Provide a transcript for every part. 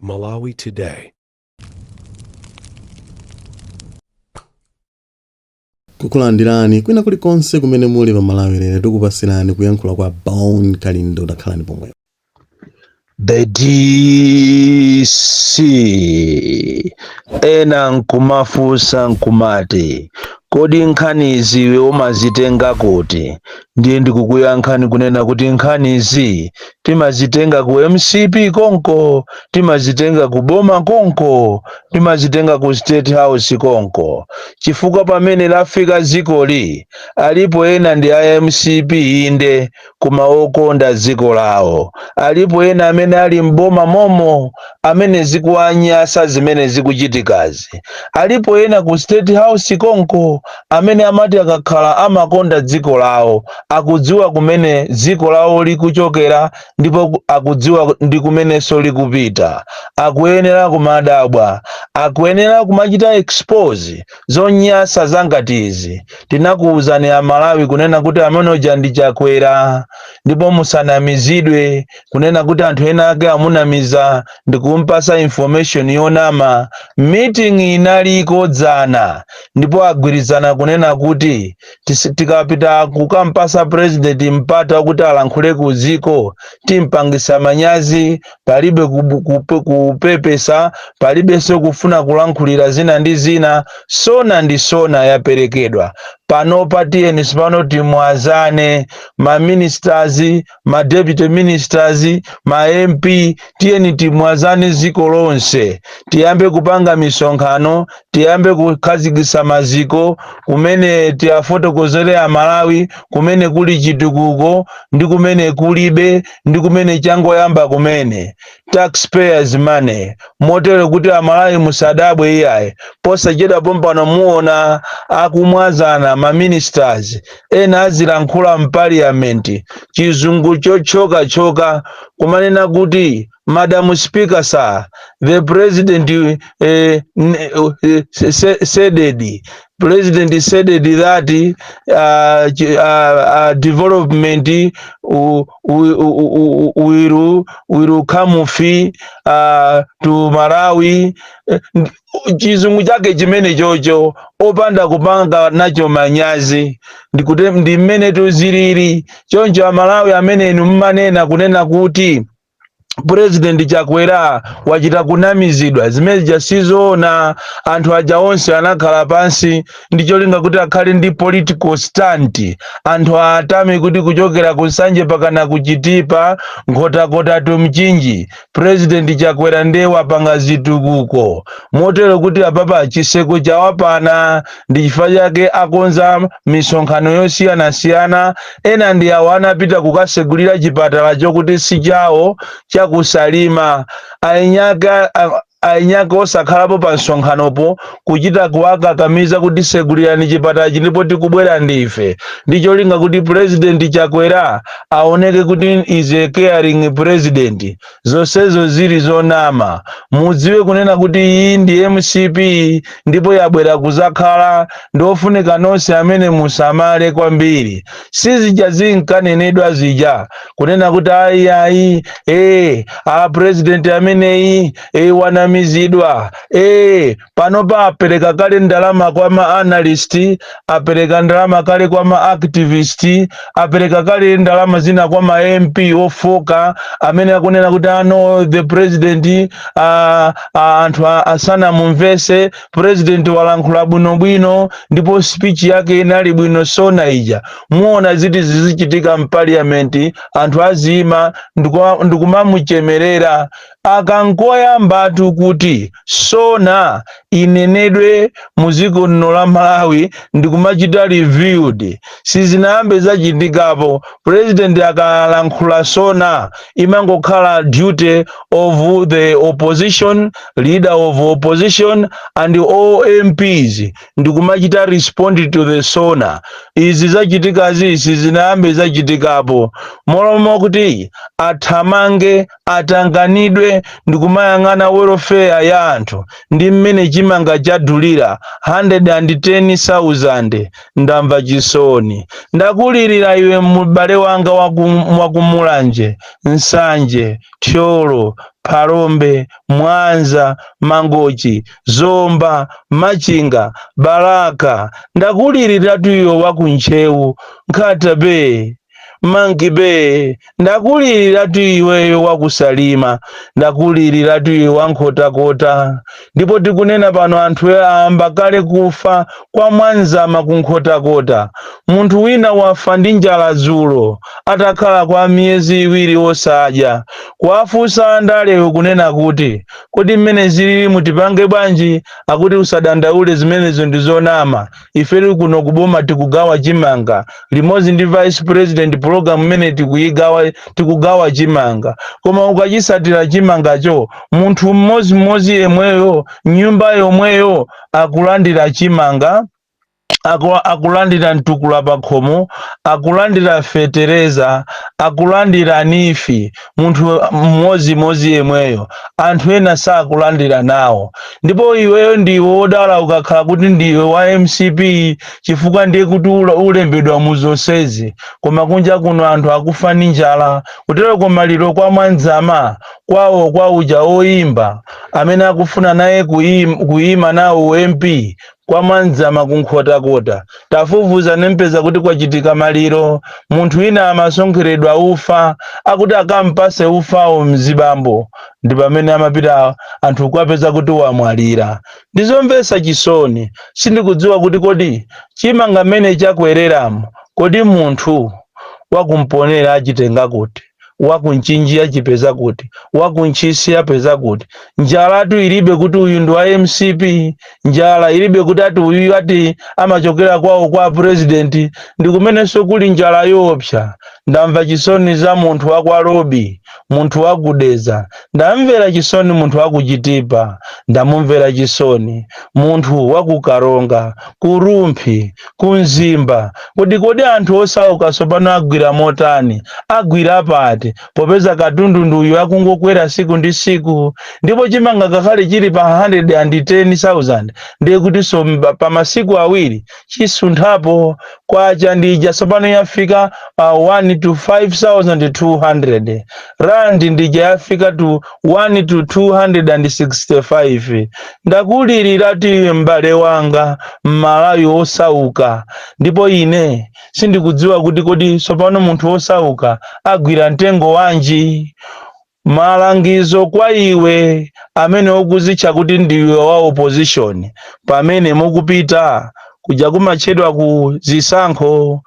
Malawi Today. Kukulandirani kwina kulikonse kumene muli pa Malawi Lero, tikupasirani kuyankhula kwa Bon Kalindo. Takhalani pomwepo. The DC, ena nkumafunsa nkumati, "Kodi nkhanizi iwe umazitenga kuti?" Ndiye ndikukuyankhani kunena kuti nkhanizi timazitenga ku MCP konko, timazitenga ku boma konko, timazitenga ku State House konko, chifukwa pamene lafika dzikoli, alipo ena ndi a MCP inde, koma okonda dziko lawo. Alipo ena amene ali mboma momo amene zikuwanyasa zimene zikuchitikazi. Alipo ena ku State House konko amene amati akakhala amakonda dziko lawo, akudziwa kumene dziko lawo likuchokera ndipo akudziwa ndi kumenenso likupita. Akuyenera kumadabwa, akuyenera kumachita expose zonyasa zangati izi. Tinakuwuzani Amalawi kunena kuti amenoja ndi Chakwera, ndipo musanamizidwe kunena kuti anthu ena ake amunamiza ndikumpasa information yonama. Meeting inaliko dzana ndipo agwirizana kunena kuti tikapita kukampasa president mpata kuti alankhule ku dziko, timpangisa manyazi. Palibe kupepesa, palibenso kufuna kulankhulira zina ndi zina. SONA ndi SONA yaperekedwa panopa. Tiyeni pano timwazane, ma ministers, ma deputy ministers, ma MP, tiyeni timwazane dziko lonse, tiyambe kupanga misonkhano, tiyambe kukhazikitsa maziko kumene tiyafotokozere Amalawi kumene kuli chitukuko ndi kumene kulibe ndi kumene changoyamba kumene, taxpayers money. Motero kuti Amalawi musadabwe iyayi, posachedwa pompano muona akumwazana ma ministers ena azilankhula mparliament chizungu chochokachoka, kumanena kuti, "Madam Speaker sir, the president said, president said that development will come free to Malawi." Chizungu chake chimene chocho opanda kupanga nacho manyazi, ndikuti ndi mmene tuzilili choncho. Amalawi amene inu mmanena kunena kuti President Chakwera wachita kunamizidwa, zimene zija sizoona. Anthu aja onse anakhala pansi ndi cholinga kuti akhale ndi political stunt, anthu atame kuti kuchokera ku Nsanje pakana ku Chitipa, Nkhotakota to Mchinji, President Chakwera ndiye wapanga zitukuko. Motero kuti apapa chiseko chawapana, ndi chifukwa chake akonza misonkhano yosiyanasiyana. Ena ndi awo anapita kukasegulira chipatala chokuti si chawo, chakusalima ainyaka osakhalapo pa msonkhanopo, kuchita kuwakakamiza kuti segulirani chipatalachi ndipo tikubwera ndife, ndi cholinga kuti President Chakwera aoneke kuti is a caring president. Zonsezo zili zonama. Mudziwe kunena kuti iyi ndi MCP ndipo yabwera kuzakhala. Ndiofunika nonse amene musamale kwambiri. Sizija zinkanenedwa zija kunena kuti ayi ayi, a president ameneyi wanamizidwa. Panopa apereka kale ndalama kwa ma analyst, apereka ndalama kale kwa ma activist, apereka kale ndalama zina kwa ma MP ofoka amene akunena kuti ano the president, anthu asanamumvese president, walankhula bwinobwino ndipo speech yake inali bwino. SONA ija muona ziti zizichitika mparliament, anthu azima ndikumamuchemerera. Akankoyambatu kuti SONA inenedwe muziko lino la Malawi ndikumachita reviewed, sizinayambe zachitikapo. President akalankhula SONA, imangokhala duty of the opposition leader of opposition and all MPs ndikumachita respond to the SONA. Izi zachitikazi sizinayambe zachitikapo. Molomo kuti athamange, atanganidwe. Ineyo ndikumayang'ana welfare ya anthu ndi mmene chimanga chadulira 110,000, ndamva chisoni. Ndakulirira iwe m'bale wanga wakumulanje, Nsanje, Thyolo, Phalombe, Mwanza, Mangochi, Zomba, Machinga, Balaka. Ndakuliliratu iwe wakuntchewu, Nkhata Bay, Monkey Bay. Ndakuliliratu iweyo wakusalima. Ndakuliliratu iwe wankhotakota. Ndipo tikunena pano, anthu ayamba kale kufa kwa Mwanzama kunkhotakota. Munthu wina wafa ndi njala dzulo, atakhala kwa miyezi 2 osadya. Kuwafunsa andalewo kunena kuti, "Kodi mmene zilili mutipange bwanji?" Akuti, "Usadandaule, zimenezo ndi zonama. Ifetu kuno kuboma tikugawa chimanga limodzi ndi Vice President. Program imene tikuyigawa, tikugawa chimanga." Koma ukachisatira chimangacho, munthu mmodzimmodzi yemweyo, nyumba yomweyo, akulandira chimanga, akulandira mtukula pakhomo, akulandira fetereza, akulandira NEEF, munthu mmodzimodzi yemweyo. Anthu ena sakulandira nawo. Ndipo iweyo ndiwe wodala ukakhala kuti ndiwe wa MCP, chifukwa ndiye kuti ulembedwa mu zonsezi. Koma kunja kuno anthu akufa ndi njala. Kutero maliro kwa Mwanzama, kwawo kwa uja oyimba amene akufuna naye kuyima nawo MP kwa Mwanzama kunkhotakota, tafufuza nempeza kuti kwachitika maliro. Munthu wina amasonkheredwa ufa, akuti akampase ufawo mzibambo, ndi pamene amapita anthu kuwapeza kuti wamwalira. Ndizomvetsa chisoni. Sindikudziwa kuti kodi chimanga mmene chakwereramo, kodi munthu wakumponera achitenga kuti, wakunchinji achipeza kuti, wakuntchisi apeza kuti? Njalatu ilibe kuti uyu ndi wa MCP. Njala ilibe kuti ati uyu ati amachokera kwawo kwa president. Ndi kumenenso kuli njala yoopsa. Ndamva chisoni za munthu wakwa Robi, munthu wakudeza. Ndamvera chisoni munthu wakuchitipa. Ndamumvera chisoni munthu wakukaronga, kurumphi, kumzimba. Kodi anthu osauka tsopano agwira motani, agwira pati, popeza katundu nduyu akungokwera siku ndi siku? Ndipo chimanga ngakhale chili pa 110,000, ndiye kutinso pa masiku 2 chisunthapo. Kwacha ndija tsopano yafika 1 to 5200, rand ndija yafika to 1 to 265. Ndakulirira ti m'bale wanga Mmalawi osauka. Ndipo ine sindikudziwa kuti kodi tsopano munthu osauka agwira mtengo wanji. Malangizo kwa iwe amene ukuzitcha kuti ndiwe wa opposition: pamene mukupita kuja kumatchedwa ku zisankho,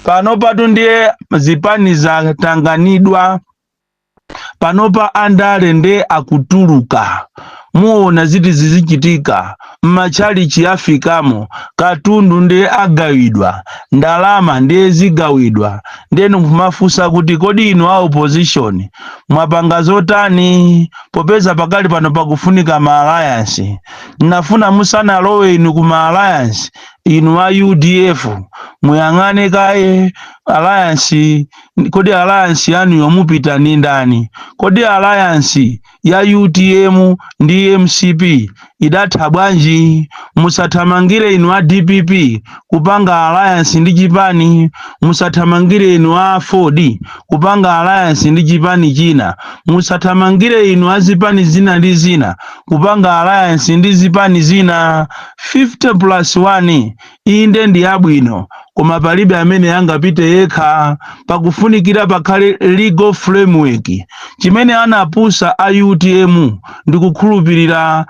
pano patu ndiye zipani zatanganidwa. Panopa andale nde akutuluka, muona ziti zizichitika m'matchalichi, afikamo katundu ndiye agawidwa, ndalama ndiye zigawidwa. Ndenu kumafunsa kuti, kodi inu a opposition mwapanga zotani, popeza pakali pano pakufunika ma alliance? Nafuna musanalowe inu ku ma alliance, inu a UDF, muyang'ane kaye alliance. Kodi alliance yanuyo mupita ndi ndani? Kodi alliance ya UTM ndi MCP idatha bwanji? Musathamangire inu a DPP kupanga alliance ndi chipani. Musathamangire inu a Ford kupanga alliance ndi chipani china. Musathamangire inu a zipani zina ndi zina kupanga alliance ndi zipani zina. 50 plus 1 inde ndi yabwino, koma palibe amene angapite yekha. Pakufunikira pakhale legal framework. Chimene anapusa a UTM ndikukhulupirira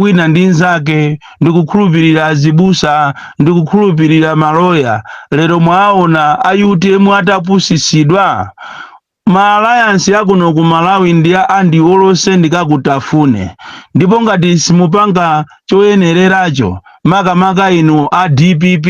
wina ndi nzake, ndikukhulupirira azibusa, ndikukhulupirira maloya. Lero mwaona a UTM atapusisidwa. Ma alliance akuno ku Malawi ndi a andiwolose ndikakutafune. Ndipo ngati simupanga choyenereracho, makamaka inu a DPP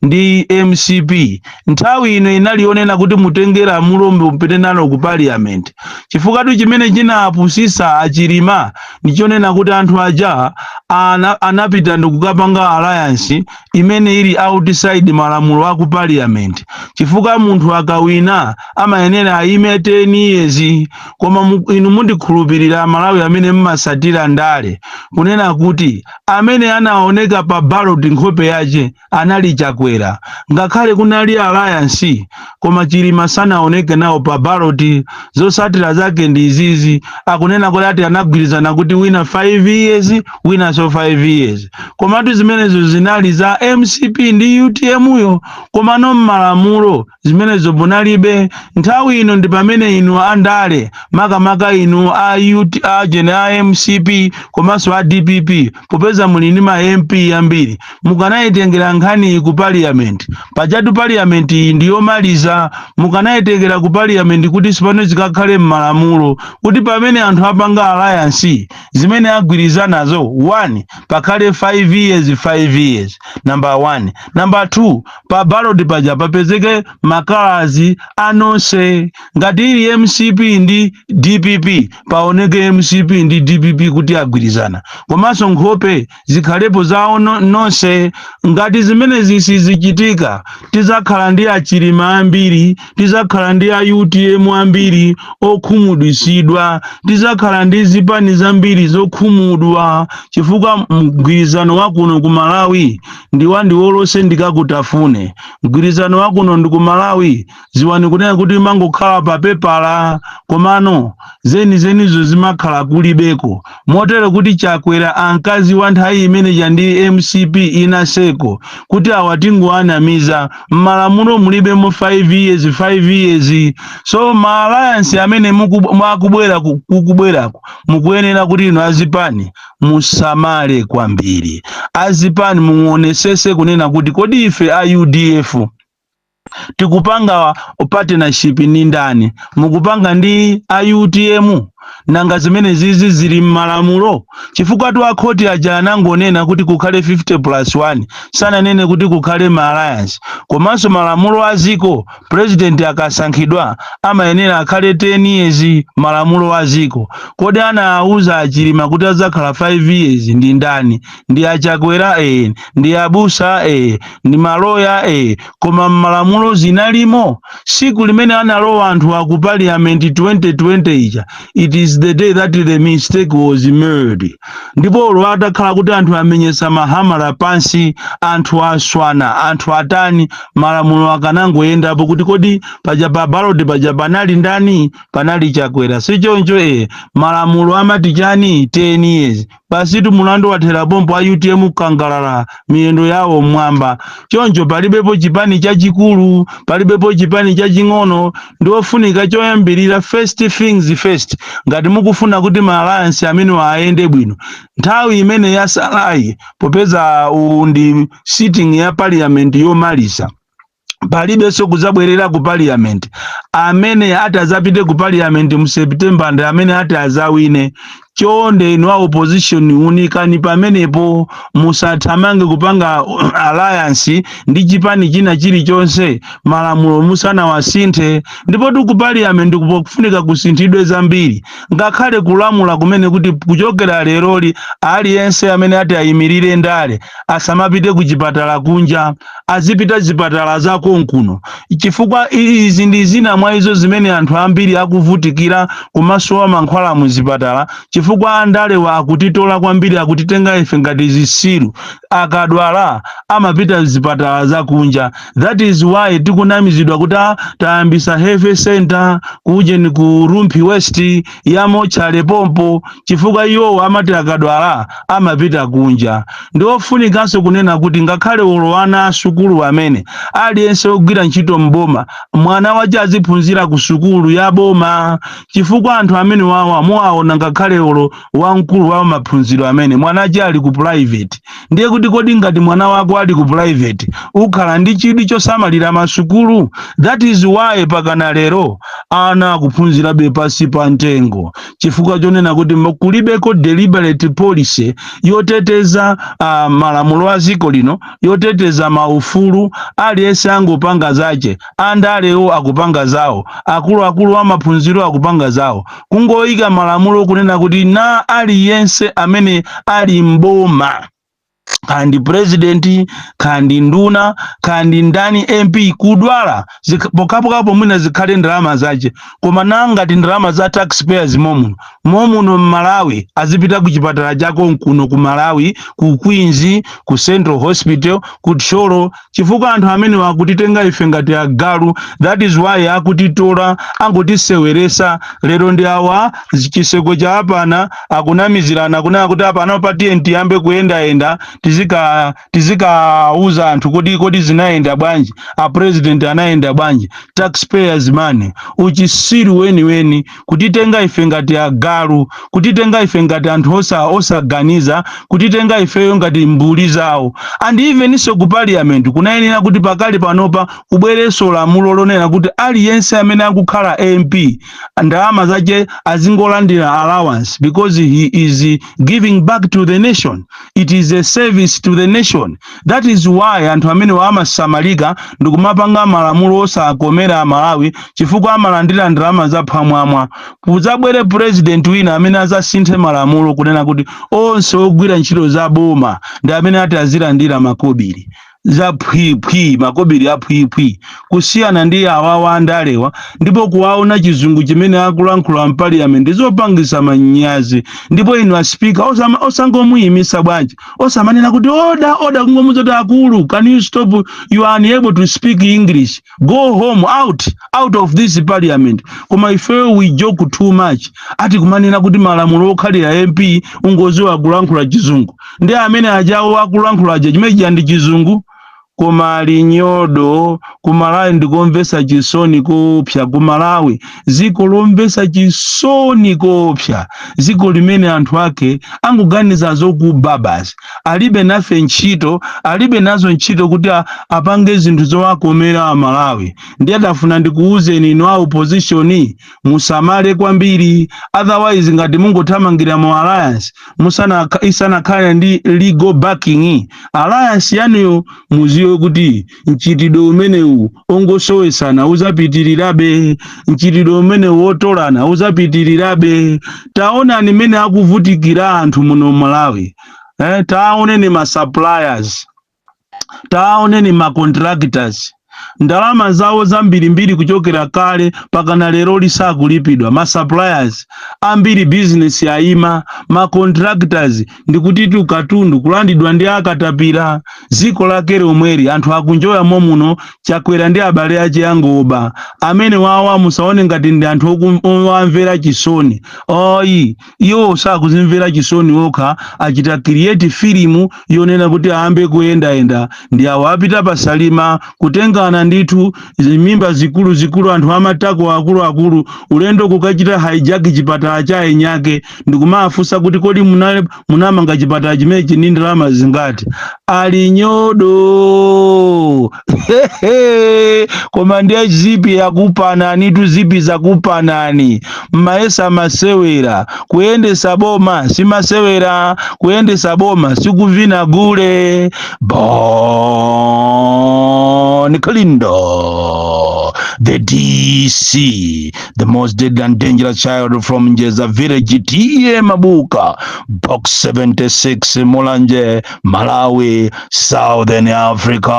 ndi MCP, nthawi ino inali yonena kuti mutenge lamulo mupite nalo ku parliament, chifukwa chimene chinapusisa Achilima ndichonena kuti anthu aja Anapita ndikukapanga alliance imene ili outside malamulo aku parliament, chifukwa munthu akawina amayenera ayime 10 years. Koma inu mundikhulupirira, Malawi amene mmasatira ndale, kunena kuti amene anaoneka pa ballot nkhope yace anali Chakwera. Ngakhale kunali alliance, koma Chilima sanaoneke nawo pa ballot. Zosatira zake ndi izizi: akunena kuti ati anagwirizana kuti wina 5 years, winanso 5 years. Komatu zimenezo zinali za MCP ndi UTM yo, komano mmalamulo zimenezo munalibe. Nthawi ino ndi pamene inu andale, makamaka inu a UT, a jene a MCP komanso a DPP, popeza muli ndi ma MP ambiri, mukanayitengera nkhani ku parliament. Pajatu parliament iyi ndiyomaliza. Mukanayitengera ku parliament kuti sipano zikakhale mmalamulo, kuti pamene anthu apanga alliance, zimene agwirizanazo, 1, pakhale 5 years, 5 years, number 1. Number 2, pa ballot paja papezeke ma colours anonse. Ngati ili MCP ndi DPP, paoneke MCP ndi DPP kuti agwirizana, komanso nkhope zikhalepo zawo nonse. Ngati zimenezi sizichitika, tizakhala ndi aChilima ambiri, tizakhala ndi a UTM ambiri okhumudwisidwa, tizakhala ndi zipani zambiri zokhumudwa, chifukwa mgwirizano wakuno ku Malawi ndi wandiwolose ndikakutafune. Mgwirizano wakuno ndi ku Malawi, ziwani kunena kuti mangokhala pa pepala, komano zenizenizo zimakhala kulibeko. Motero kuti Chakwera ankazi wa nthawi imeneja ndi MCP inaseko kuti awatingoanamiza, m'malamulo mulibemo 5 years, 5 years. So ma alliance amene mwakubwera kukubwerako, mukuyenera kuti inu azipani musamale kwambiri. Azipani muonesese kunena kuti kodi ife a UDF tikupanga partnership ndi ndani? Mukupanga ndi a UTM? Nanga zimene zizi zili m'malamulo? Chifukwa tu akhoti aja anangonena kuti kukhale 50 plus 1, sananene kuti kukhale ma alliance. Komanso malamulo aziko, president akasankhidwa amayenera akhale 10 years, malamulo aziko. Kodi anawuza aChilima kuti adzakhala 5 years ndi ndani? Ndi aChakwera, ndi abusa, ndi maloya, koma m'malamulo zinalimo? Siku limene analowa anthu aku parliament 2020 ija, it is the day that the mistake was made. Ndipo olo atakhala kuti anthu amenyesa mahamala pansi, anthu aswana, anthu atani, malamulo akanangoyendapo kuti kodi paja pa ballot paja panali ndani? Panali Chakwera, sichoncho? Malamulo amati chani? 10 years. Pasitu mulandu wathera pompo. A UTM kukangalala miyendo yawo mmwamba. Choncho palibepo chipani chachikulu, palibepo chipani chaching'ono. Ndiofunika choyambirira, first things first, ngati mukufuna kuti ma alliance amene ayende bwino nthawi imene yasalayi, popeza uwu ndi sitting ya parliament yomaliza, palibenso kuzabwerera ku parliament. Amene ati azapite ku parliament mu September ndi amene ati azawine. Chonde inu a opposition, unikani pamenepo, musathamange kupanga alliance ndi chipani china chilichonse malamulo musanawasinthe. Ndipo ku parliament kufunika kusinthidwe zambiri, ngakhale kulamula kumene kuti kuchokera leroli aliyense amene ati ayimirire ndale asamapite ku chipatala kunja, azipita zipatala zakonkuno, chifukwa izi ndi zina mwa izo zimene anthu ambiri akuvutikira kumasowa mankhwala muzipatala, chifukwa andalewa akutitola kwambiri, akutitenga ife ngati zisilu. Akadwala amapita zipatala zakunja. That is why tikunamizidwa kuti tayambisa health center kujeni ku Rumphi West ya mochale pompo, chifukwa iwowo amati akadwala amapita kunja. Ndiofunikanso kunena kuti ngakhale olo ana asukulu, amene aliyense ogwira ntchito mboma, mwana wace aziphunzira ku sukulu ya boma, chifukwa anthu amene wawa muwaona, ngakhale olo wamkulu wa maphunziro amene mwanache ali ku private, ndiye kuti Kuti kodi ngati mwana wako ali ku private, ukhala ndi chidwi chosamalira masukulu? That is why pakana lero ana akuphunzirabe pasi pa mtengo, chifukwa chonena kuti kulibeko deliberate policy yoteteza malamulo a dziko lino, yoteteza maufulu. Aliyense angopanga zache. Andalewo akupanga zawo, akuluakulu amaphunziro akupanga zawo. Kungoyika malamulo kunena kuti na aliyense amene ali mboma, kandi president, kandi nduna, kandi ndani, MP, kudwala pokapokapo mwina zikhale ndalama zache, koma nangati ndalama za taxpayers momuno momuno mMalawi, azipita ku chipatala chako kuno ku Malawi, ku Queens, ku Central Hospital, ku Thyolo, chifukwa anthu amene akutitenga ife ngati agalu. That is why akutitola, angotiseweresa. Lero ndi awa chiseko cha apana, akunamizirana kunena kuti apana patiye tiyambe kuyendayenda, tizikauza anthu kodi zinayenda bwanji, a president anayenda bwanji. Taxpayers money, uchisiru weniweni, kutitenga ife ngati agalu, kutitenga ife ngati anthu osaganiza, kutitenga ifeyo ngati mbuli zawo. And even so, ku parliament kunayenera kuti pakali panopa kubwerenso lamulo lonena kuti aliyense amene akukhala MP, ndalama zache azingolandira allowance, because he is giving back to the nation. It is a service to the nation. That is why anthu amene amasamalika ndikumapanga malamulo osakomera Amalawi, chifukwa amalandira ndalama zaphwamwamwa. Kudzabwere president wina amene azasinthe malamulo kunena kuti onse ogwira ntchito za boma ndi amene ati azilandira makobiri za phwiphi, makobiri aphwiphi, kusiyana ndi awawa andalewa. Ndipo kuwaona chizungu chimene akulankhula mpaliyamenti zopangisa manyazi. Ndipo inu a speaker, osangomuyimisa bwanji? Osamanena kuti order, order, kungomuza kuti, "Akulu, can you stop? You are unable to speak English. Go home, out, out of this parliament." Koma ifeyo we joke too much. Ati kumanena kuti malamulo okhalira MP ungoziwa kulankhula chizungu, ndi amene ajawo akulankhula aja chimene ndi chizungu. Koma linyodo kuMalawi ndikomvesa chisoni kopsa. KuMalawi, dziko lomvesa chisoni kopsa, dziko limene anthu ake angoganiza zokuba basi, alibe nafe ntchito, alibe nazo ntchito kuti apange zinthu zowakomera Amalawi. Ndiye adafuna ndikuwuzeni inu a opposition, musamale kwambiri. Otherwise, ngati mungothamangira mu alliance musana isanakhale ndi legal backing alliance yanuyo, muziwe kuti mchitidwe umenewu ongosowesana uzapitirirabe, mchitidwe umenewu wotolana uzapitirirabe. Taonani mmene akuvutikira anthu muno Malawi, eh, taoneni ma suppliers, taoneni ma contractors, ndalama zawo zambirimbiri kuchokera kale pakana lero lisakulipidwa. Ma suppliers ambiri business yayima, ma contractors ndikuti katundu kulandidwa ndi akatapira. Ziko lake lomweri anthu akunjoya momuno. Chakwera ndi abale ache angoba amene wawa, musaone ngati ndi anthu owamvera chisoni oyi. Iwo sakuzimvera chisoni okha, achita create filimu yonena kuti ayambe kuyendayenda. Ndi awo apita pasalima kutengana ndithu mimba zikulu zikulu, anthu amatako akuluakulu, ulendo kukachita hijack chipatala cha enyake, ndikumafunsa kuti kodi munamanga chipatala chimenechi ndi ndalama zingati? Ali nyodo. Koma ndiye zipi yakupanani tu, zipi zakupanani. Mmaesa masewera kuyendesa boma, simasewera kuyendesa boma, sikuvina gule. Bon Kalindo, the DC, the most deadly and dangerous child from Njeza village, T/A Mabuka, Box 76, Mulanje, Malawi, Southern Africa.